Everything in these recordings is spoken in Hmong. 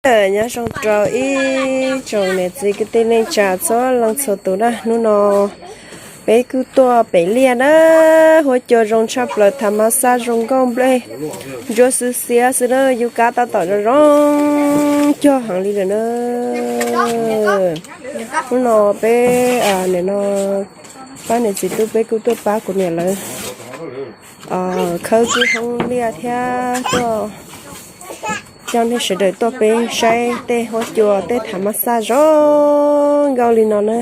Nyob zoo rau ib tsoom niam txiv kwv tij neej tsa txhua leej txhua tus na, hnub no peb kuj tuaj pem liaj na, huab cua zoo tshaj plaws, thav mas xaj zoo nkauj nplej ntsuab xwb xiab xwb na, yub kab tab tom zoo zoo cog heev li lawm na. Hnub no peb nim no pab niam txiv tub peb kuj tuaj pab kuv niam lawv khawb tib hoob liaj thiab tuaj coj nej sawv daws tuaj peb saib tej huab cua tej thav mas xaj zoo nkauj li no na.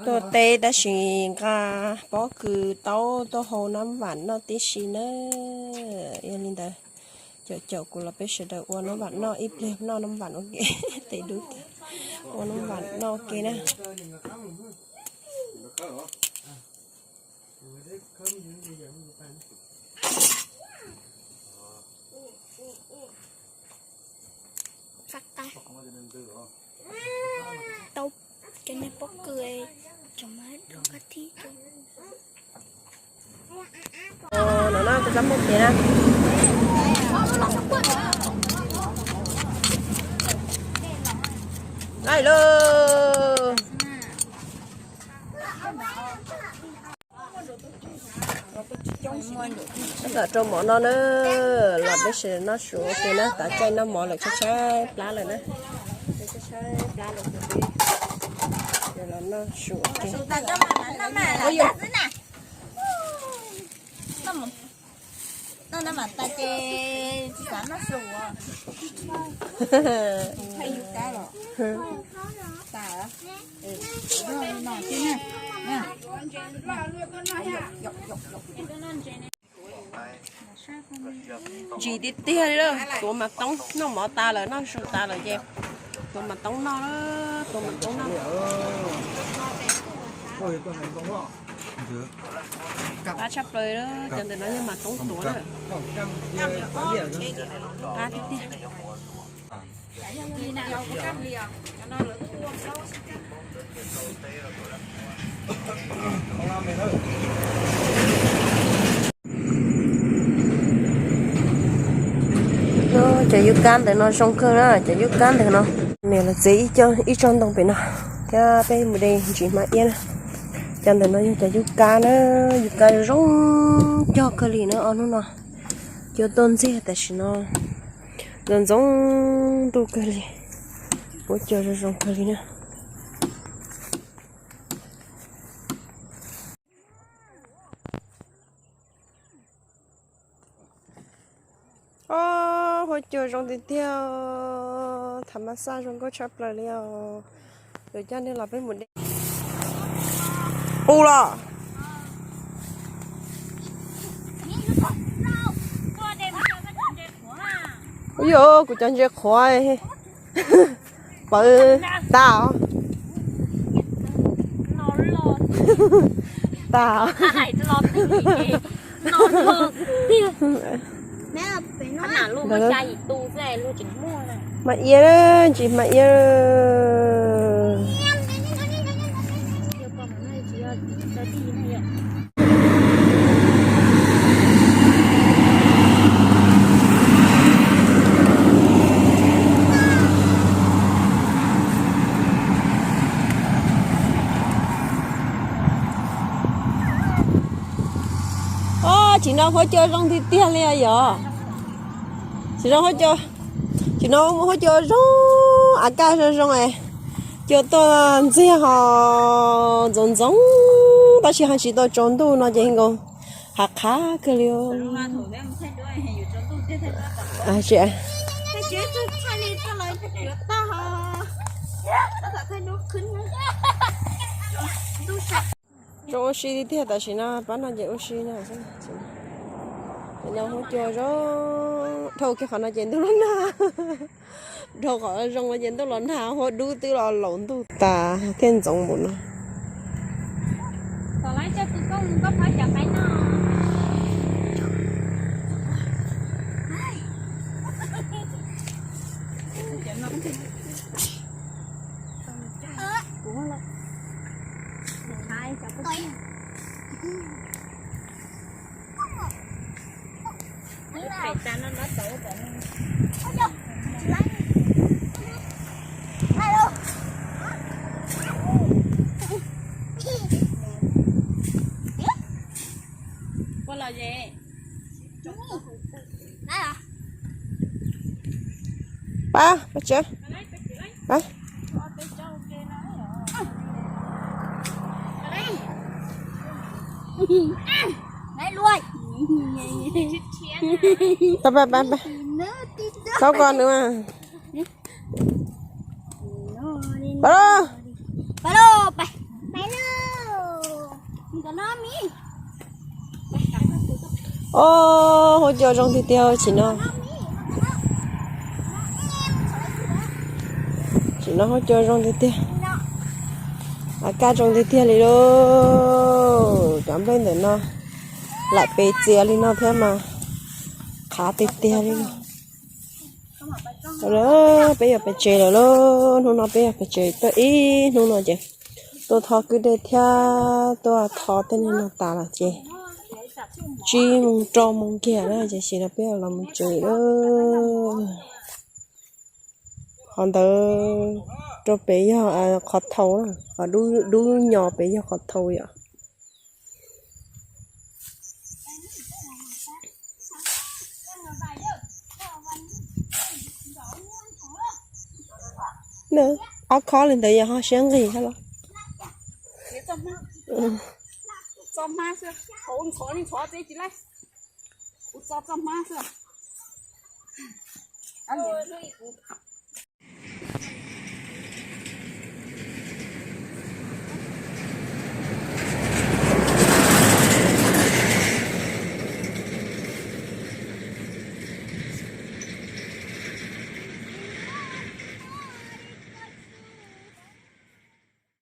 Tuaj teb tab sis nqa pob kws taub tuaj hau nab vam noj tib si na. Yog li ntawd, caum caum kuv los peb sawv daws ua nab vam noj ib pliag, noj nab vam ua ke, tes dub tiag, ua nab vam noj ua ke na. Taub cov niag pob kws, cov mas rau kab thib rau. No no kuv xav mus kev na. Laij lauj. Tab tom rau mov noj na, los peb sawv daws noj su ua ke na, tav caij noj mov lawm tshaib tshaib plab lawm na. Tshaib tshaib plab lawm ces peb los noj su ua ke. Noj nab vam tas ces tsis xav noj su. Ntsim tiag tiag li lawm, tuav mas toob, noj mov tas lawm, noj su tas lawm ces tuav mas toob noj, tuav mas toob noj. Qab tshaj plaws, cov ntawm no yog mas toob tuav na. Qab tiag tiag. Cov yub kab ntawm no zoo kawg na, cov yub kab ntawm no. Niam los txiav ib tsob ntoo pem no thiab peb mus de ntsis hmab iab na. Cov ntawm no yog cov yub kab na, yub kab zoo cog kawg li na ob hnub no. Cua tuaj ntxiag tam sim no ntxoov ntxoov ntuj kawg li, huab cua zoo zoo kawg li na. Ob, huab cua zoo tiag tiag, thav mas xaj zoo nkauj tshaj plaws li os. Yuav coj nej los peb mus de. Qus los. Ua yog kuv cov ntses qhuav pawv tas. Tas. Mas iab, ntsis mas iab. Ob, tsim no huab cua zoo tiag tiag li os yom. Tsim no huab cua, tsim no huab cua zoo, av kaj zoo zoo es cua tuaj ntxiag ho ntxoov ntxoov, tab sis ho tsis tau tsaus ntuj no ces nkaus hav qhab kawg li. Zoo ua si tiag tiag, tam sim no pab no ces ua si no. Ces no huab cua zoo, Dhau kiag qhov no ces ntuj los nag, dhau qhov zoo no ces ntuj los nag, huab dub twb los laus ntuj tas thiaj ntxoov npaum no. Pab, pab tsev, pab. Pab, pab, pab, pab. Txhob ko nws mas. Pab lauj. Os, huab cua zoo tiag tiag tsim no. Tsim no huab cua zoo tiag tiag. Av kaj zoo tiag tiag li lauj. Cov nplej ntawm no lam pes txias li no thiab mas qhav tiag tiag li. Peb yuav pes tsev lawm lauj, hnub no peb yuav pes tsev tuaj ib hnub no ces tuaj tho kwj dej thiab tuaj tho tej neeg no tas los ces tsib moos rau moos kiag na ces sim no peb yuav los mus tsev lawm. Qhov ntawd rau pem yog qhov thau, qhov dub nyo pem yog qhov thau yom. Ob khob li ntawd yog ho siab nqig thiab los?